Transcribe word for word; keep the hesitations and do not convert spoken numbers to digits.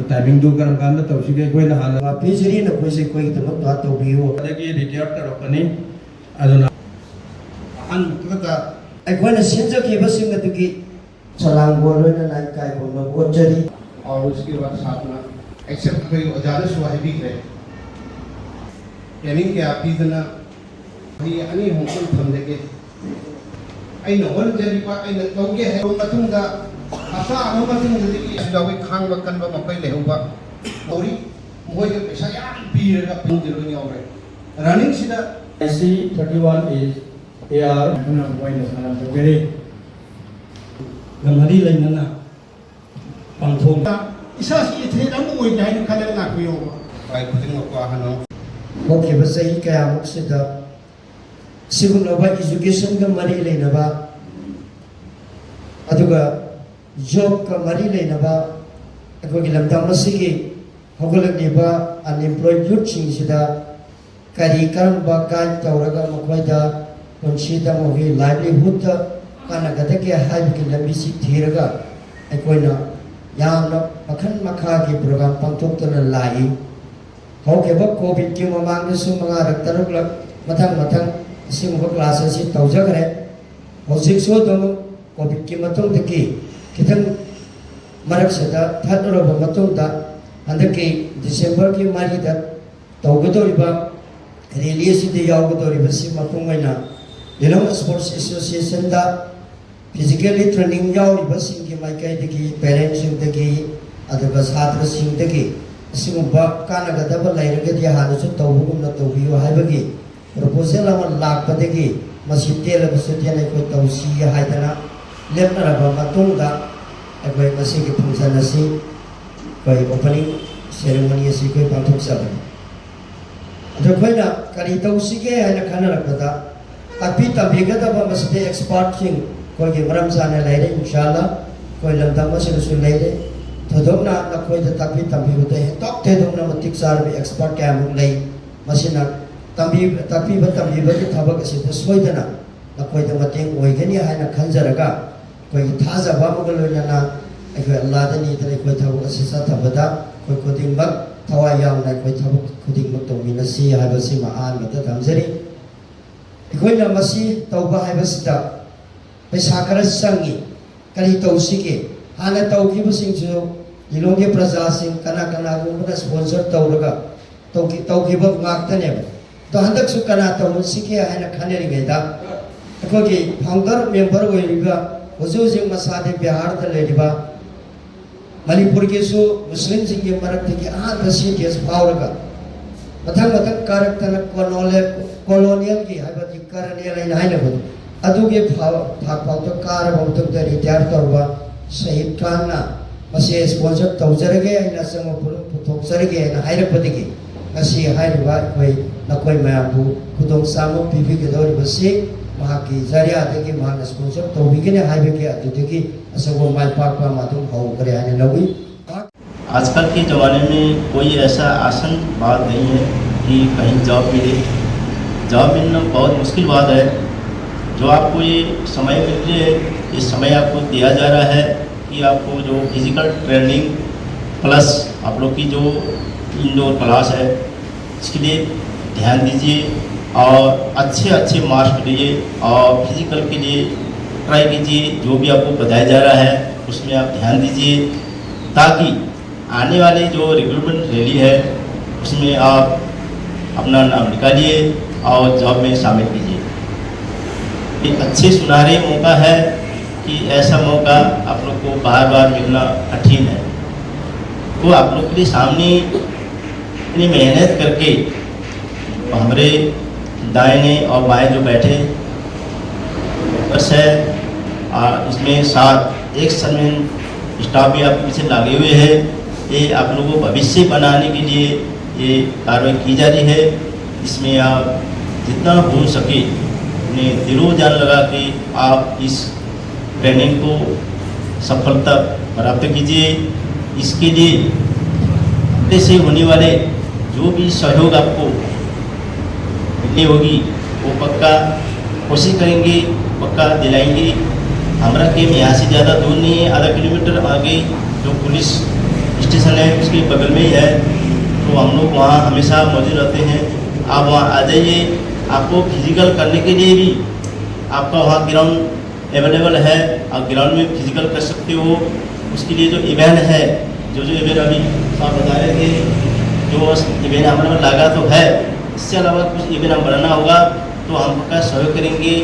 ꯇꯥꯏꯃꯤꯡꯗꯨ ꯀꯔꯝ ꯀꯥꯟꯗ ꯇꯧꯁꯤꯒꯦ? ꯑꯩꯈꯣꯏꯅ ꯍꯥꯟꯅ ꯄꯤꯖꯔꯤ, ꯅꯈꯣꯏꯁꯦ ꯑꯩꯈꯣꯏꯒꯤꯗꯃꯛ ꯗꯨꯋꯥ ꯇꯧꯕꯤꯌꯨ꯫ ꯑꯗꯒꯤ ꯔꯤꯇꯥꯌꯔ ꯇꯧꯔꯛꯀꯅꯤ꯫ ꯑꯗꯨꯅ ꯑꯍꯥꯟꯕ ꯑꯩꯈꯣꯏꯅ ꯁꯤꯟꯖꯈꯤꯕꯁꯤꯡ ꯑꯗꯨꯒꯤ ꯆꯂꯥꯡꯕ ꯂꯣꯏꯅꯅ ꯏꯀꯥꯏ ꯈꯨꯝꯅꯕ ꯎꯠꯆꯔꯤ꯫ ꯑꯣꯔꯁꯀꯤ ꯋꯥ ꯁꯥꯇꯅ ꯑꯦꯛꯁꯦꯞ ꯑꯩꯈꯣꯏꯒꯤ ꯑꯣꯖꯥꯅꯁꯨ ꯍꯥꯏꯕꯤꯈ꯭ꯔꯦ꯫ ꯇ꯭ꯔꯦꯅꯤꯡ ꯀꯌꯥ ꯄꯤꯗꯅ ꯆꯍꯤ ꯑꯅꯤ ꯑꯍꯨꯝ ꯀꯨꯟ ꯊꯝꯖꯒꯦ꯫ ꯑꯩꯅ ꯍꯣꯠꯅꯖꯔꯤꯕ, ꯑꯩꯅ ꯇꯧꯒꯦ ꯍꯥꯏꯕ ꯃꯇꯨꯡꯗ ꯍꯞꯇꯥ ꯑꯃ ꯃꯇꯨꯡꯗꯗꯤ ꯑꯩꯁꯨ ꯌꯥꯎꯋꯤ, ꯈꯥꯡꯕ ꯀꯟꯕ ꯃꯈꯣꯏ ꯂꯩꯍꯧꯕ ꯀꯧꯔꯤ꯫ ꯃꯈꯣꯏꯗ ꯄꯩꯁꯥ ꯌꯥꯝ ꯄꯤꯔꯒ ꯄꯨꯡꯗꯤ ꯂꯣꯏ ꯌꯥꯎꯔꯦ꯫ ꯔꯟꯅꯤꯡꯁꯤꯗ I C thirty-one is A R꯫ ꯑꯗꯨꯅ ꯃꯣꯏꯅ ꯁꯥꯟꯅ ꯇꯧꯒꯦꯔꯦ꯫ ꯃꯔꯤ ꯂꯩꯅꯅ ꯄꯥꯡꯊꯣꯛ ꯏꯁꯥꯁꯤ ꯏꯊꯦꯟ ꯑꯃ ꯑꯣꯏꯒꯦ ꯍꯥꯏꯅ ꯈꯜꯂꯒ ꯂꯥꯛꯄꯤꯌꯣꯕ꯫ ꯎꯄꯥꯏ ꯈꯨꯗꯤꯡꯃꯛꯄꯨ ꯑꯍꯟ ꯑꯃ ꯍꯧꯈꯤꯕ ꯆꯍꯤ ꯀꯌꯥꯃꯨꯛꯁꯤꯗ ꯁꯤꯒꯨꯝꯂꯕ ꯏꯖꯨꯀꯦꯁꯟꯒ ꯃꯔꯤ ꯂꯩꯅꯕ, ꯑꯗꯨꯒ ꯖꯣꯕꯀ ꯃꯔꯤ ꯂꯩꯅꯕ ꯑꯩꯈꯣꯏꯒꯤ ꯂꯝꯗꯝ ꯑꯁꯤꯒꯤ ꯍꯧꯒꯠꯂꯛꯂꯤꯕ ꯑꯟꯑꯦꯝꯄ꯭ꯂꯣꯏꯗ ꯌꯨꯠꯁꯤꯡꯁꯤꯗ ꯀꯔꯤ ꯀꯔꯝꯕ ꯒꯥꯏꯗ ꯇꯧꯔꯒ ꯃꯈꯣꯏꯗ ꯄꯨꯟꯁꯤꯗ ꯃꯈꯣꯏꯒꯤ ꯂꯥꯏꯚꯂꯤꯍꯨꯗꯇ ꯀꯥꯟꯅꯒꯗꯒꯦ ꯍꯥꯏꯕꯒꯤ ꯂꯝꯕꯤꯁꯤ ꯊꯤꯔꯒ ꯑꯩꯈꯣꯏꯅ ꯌꯥꯝꯅ ꯃꯈꯜ ꯃꯈꯥꯒꯤ ꯄ꯭ꯔꯣꯒ꯭ꯔꯥꯝ ꯄꯥꯡꯊꯣꯛꯇꯨꯅ ꯂꯥꯛꯏ꯫ ꯍꯧꯈꯤꯕ ꯀꯣꯚꯤꯗꯀꯤ ꯃꯃꯥꯡꯗꯁꯨ ꯃꯉꯥꯔꯛ ꯇꯔꯨꯛꯂꯛ ꯃꯊꯪ ꯃꯊꯪ ꯑꯁꯤꯒꯨꯝꯕ ꯀ꯭ꯂꯥꯁ ꯑꯁꯤ ꯇꯧꯖꯈ꯭ꯔꯦ꯫ ꯍꯧꯖꯤꯛꯁꯨ ꯑꯗꯨꯝ ꯀꯣꯚꯤꯗꯀꯤ ꯃꯇꯨꯡꯗꯒꯤ ꯈꯤꯇꯪ ꯃꯔꯛꯁꯤꯗ ꯊꯠꯂꯨꯔꯕ ꯃꯇꯨꯡꯗ ꯍꯟꯗꯛꯀꯤ ꯗꯤꯁꯦꯝꯕꯔꯒꯤ ꯃꯔꯤꯗ ꯇꯧꯒꯗꯧꯔꯤꯕ ꯔꯦꯂꯤ ꯑꯁꯤꯗ ꯌꯥꯎꯒꯗꯧꯔꯤꯕꯁꯤ ꯃꯄꯨꯡ ꯑꯣꯏꯅ ꯂꯤꯂꯣꯡ ꯁ꯭ꯄꯣꯔꯠꯁ ꯑꯦꯁꯣꯁꯤꯌꯦꯁꯟꯗ ꯐꯤꯖꯤꯀꯦꯜꯂꯤ ꯇ꯭ꯔꯦꯅꯤꯡ ꯌꯥꯎꯔꯤꯕꯁꯤꯡꯒꯤ ꯃꯥꯏꯀꯩꯗꯒꯤ, ꯄꯦꯔꯦꯟꯁꯁꯤꯡꯗꯒꯤ, ꯑꯗꯨꯒ ꯁꯥꯇ꯭ꯔꯁꯤꯡꯗꯒꯤ ꯑꯁꯤꯒꯨꯝꯕ ꯀꯥꯟꯅꯒꯗꯕ ꯂꯩꯔꯒꯗꯤ ꯍꯥꯟꯅꯁꯨ ꯇꯧꯕꯒꯨꯝꯅ ꯇꯧꯕꯤꯌꯨ ꯍꯥꯏꯕꯒꯤ ꯄ꯭ꯔꯣꯄꯣꯖꯦꯜ ꯑꯃ ꯂꯥꯛꯄꯗꯒꯤ ꯃꯁꯤ ꯇꯦꯜꯂꯕꯁꯨ ꯇꯦꯟꯅ ꯑꯩꯈꯣꯏ ꯇꯧꯁꯤ ꯍꯥꯏꯗꯅ ꯂꯦꯞꯅꯔꯕ ꯃꯇꯨꯡꯗ ꯑꯩꯈꯣꯏ ꯉꯁꯤꯒꯤ ꯐꯪꯁꯟ ꯑꯁꯤ, ꯑꯩꯈꯣꯏ ꯑꯣꯄꯅꯤꯡ ꯁꯦꯔꯦꯃꯣꯅꯤ ꯑꯁꯤ ꯑꯩꯈꯣꯏ ꯄꯥꯡꯊꯣꯛꯆꯕꯅꯤ꯫ ꯑꯗꯣ ꯑꯩꯈꯣꯏꯅ ꯀꯔꯤ ꯇꯧꯁꯤꯒꯦ ꯍꯥꯏꯅ ꯈꯟꯅꯔꯛꯄꯗ, ꯇꯥꯛꯄꯤ ꯇꯝꯕꯤꯒꯗꯕ ꯃꯁꯤꯗ ꯑꯦꯛꯁꯄꯥꯔꯠꯁꯤꯡ ꯑꯩꯈꯣꯏꯒꯤ ꯃꯔꯝ ꯆꯥꯅ ꯂꯩꯔꯦ, ꯏꯟꯁꯥꯜꯂꯥ ꯑꯩꯈꯣꯏ ꯂꯝꯗꯝ ꯑꯁꯤꯗꯁꯨ ꯂꯩꯔꯦ꯫ ꯊꯣꯏꯗꯣꯛꯅ ꯅꯈꯣꯏꯗ ꯇꯥꯛꯄꯤ ꯇꯝꯕꯤꯕꯗ ꯍꯦꯟꯗꯣꯛ ꯊꯣꯏꯗꯣꯛꯅ ꯃꯇꯤꯛ ꯆꯥꯔꯕ ꯑꯦꯛꯁꯄꯥꯔꯠ ꯀꯌꯥꯃꯨꯛ ꯂꯩ꯫ ꯃꯁꯤꯅ ꯇꯝꯕꯤ-, ꯇꯥꯛꯄꯤꯕ ꯇꯝꯕꯤꯕꯒꯤ ꯊꯕꯛ ꯑꯁꯤꯗ ꯁꯣꯏꯗꯅ ꯅꯈꯣꯏꯗ ꯃꯇꯦꯡ ꯑꯣꯏꯒꯅꯤ ꯍꯥꯏꯅ ꯈꯟꯖꯔꯒ, ꯑꯩꯈꯣꯏꯒꯤ ꯊꯥꯖꯕ ꯑꯃꯒ ꯂꯣꯏꯅꯅ ꯑꯩꯈꯣꯏ ꯑꯜꯂꯥꯗ ꯅꯤꯗꯅ ꯑꯩꯈꯣꯏ ꯊꯕꯛ ꯑꯁꯤ ꯆꯠꯊꯕꯗ ꯑꯩꯈꯣꯏ ꯈꯨꯗꯤꯡꯃꯛ ꯊꯋꯥꯏ ꯌꯥꯎꯅ ꯑꯩꯈꯣꯏ ꯊꯕꯛ ꯈꯨꯗꯤꯡꯃꯛ ꯇꯧꯃꯤꯟꯅꯁꯤ ꯍꯥꯏꯕꯁꯤꯃ ꯑꯍꯥꯟꯕꯗ ꯊꯝꯖꯔꯤ꯫ ꯑꯩꯈꯣꯏꯅ ꯃꯁꯤ ꯇꯧꯕ ꯍꯥꯏꯕꯁꯤꯗ ꯄꯩꯁꯥ ꯈꯔ ꯆꯪꯉꯤ꯫ ꯀꯔꯤ ꯇꯧꯁꯤꯒꯦ? ꯍꯥꯟꯅ ꯇꯧꯈꯤꯕꯁꯤꯡꯁꯨ ꯂꯤꯂꯣꯡꯒꯤ ꯄ꯭ꯔꯖꯥꯁꯤꯡ ꯀꯅꯥ ꯀꯅꯥꯒꯨꯝꯕꯅ sponsor ꯇꯧꯔꯒ ꯇꯧꯈꯤ-, ꯇꯧꯈꯤꯕ ꯉꯥꯛꯇꯅꯦꯕ꯫ ꯑꯗꯣ ꯍꯟꯗꯛꯁꯨ ꯀꯅꯥ ꯇꯧꯍꯟꯁꯤꯒꯦ ꯍꯥꯏꯅ ꯈꯟꯅꯔꯤꯉꯩꯗ ꯑꯩꯈꯣꯏꯒꯤ founder member ꯑꯣꯏꯔꯤꯕ ꯍꯧꯖꯤꯛ ꯍꯧꯖꯤꯛ ꯃꯁꯥꯗꯤ ꯕꯤꯍꯥꯔꯗ ꯂꯩꯔꯤꯕ ꯃꯅꯤꯄꯨꯔꯒꯤꯁꯨ ꯃꯨꯁꯂꯤꯝꯁꯤꯡꯒꯤ ꯃꯔꯛꯇꯒꯤ ꯑꯍꯥꯟꯕ C D S ꯐꯥꯎꯔꯒ ꯃꯊꯪ ꯃꯊꯪ ꯀꯥꯔꯛꯇꯅ colonial, colonialꯒꯤ ꯍꯥꯏꯕꯗꯤ colonel ꯍꯥꯏꯅ ꯍꯥꯏꯅꯕꯗꯣ ꯑꯗꯨꯒꯤ ꯐꯥ-, ꯊꯥꯛ ꯐꯥꯎꯗ ꯀꯥꯔꯕ ꯃꯇꯨꯡꯗ retire ꯇꯧꯔꯕ ꯁꯍꯤꯗ ꯈꯥꯟꯅ ꯃꯁꯤ sponsor ꯇꯧꯖꯔꯒꯦ, ꯑꯩꯅ ꯑꯆꯪꯕ ꯄꯣꯠꯂꯨꯝ ꯄꯨꯊꯣꯛꯆꯔꯒꯦ ꯍꯥꯏꯅ ꯍꯥꯏꯔꯛꯄꯗꯒꯤ ꯉꯁꯤ ꯍꯥꯏꯔꯤꯕ ꯑꯩꯈꯣꯏ ꯅꯈꯣꯏ ꯃꯌꯥꯝꯕꯨ ꯈꯨꯗꯣꯡꯆꯥꯕ ꯄꯤꯕꯤꯒꯗꯧꯔꯤꯕꯁꯤ ꯃꯍꯥꯛꯀꯤ ꯖꯔꯤꯌꯥꯗꯒꯤ ꯃꯍꯥꯛꯅ sponsor ꯇꯧꯕꯤꯒꯅꯤ ꯍꯥꯏꯕꯒꯤ ꯑꯗꯨꯗꯒꯤ ꯑꯆꯧꯕ ꯃꯥꯏ ꯄꯥꯛꯄ ꯑꯃ ꯑꯗꯨꯝ ꯍꯧꯈ꯭ꯔꯦ ꯍꯥꯏꯅ ꯂꯧꯏ꯫ आजकल के ज़माने में कोई ऐसा आसान बात नहीं है कि कहीं जॉब मिले। जॉब मिलना बहुत मुश्किल बात है। जो आपको ये समय मिल रही है, ये समय आपको दिया जा रहा है कि आपको जो फिजिकल ट्रेनिंग प्लस आप लोग की जो इंडोर क्लास है, इसके लिए ध्यान दीजिए और अच्छे अच्छे मार्क्स लीजिए और फिजिकल के लिए ट्राई कीजिए। जो भी आपको बताया जा रहा है, उसमें आप ध्यान दीजिए, ताकि आने वाली जो रिक्रूटमेंट रैली है, उसमें आप अपना नाम निकालिए और जॉब में शामिल कीजिए। एक अच्छे सुनहरे मौका है कि ऐसा मौका आप लोग को बार बार मिलना कठिन है। तो आप लोग के लिए सामने इतनी मेहनत करके हमारे दाहिने और बाएं जो बैठे वर्कर्स है, आ, इसमें सात एक्स सर्विसमैन स्टाफ भी आपके पीछे लगे हुए हैं। ये आप लोगों को भविष्य बनाने के लिए ये कार्रवाई की जा रही है। इसमें आप जितना हो सके अपने दिलो जान लगा के आप इस ट्रेनिंग को सफलता प्राप्त कीजिए। इसके लिए अपने से होने वाले जो भी सहयोग आपको मिलनी होगी, वो पक्का कोशिश करेंगे, पक्का दिलाएंगे। हमारा कैंप यहाँ से ज़्यादा दूर नहीं है, आधा किलोमीटर आगे जो पुलिस स्टेशन है उसके बगल में ही है। तो हम लोग वहाँ हमेशा मौजूद रहते हैं। आप वहाँ आ जाइए, आपको फिजिकल करने के लिए भी आपका वहाँ ग्राउंड अवेलेबल है, आप ग्राउंड में फिजिकल कर सकते हो। उसके लिए जो इवेंट है, जो जो इवेंट अभी आप बता रहे थे, जो इवेंट हमारे में लगा तो है, इससे अलावा कुछ इवेंट हम बनाना होगा तो हम आपका सहयोग करेंगे।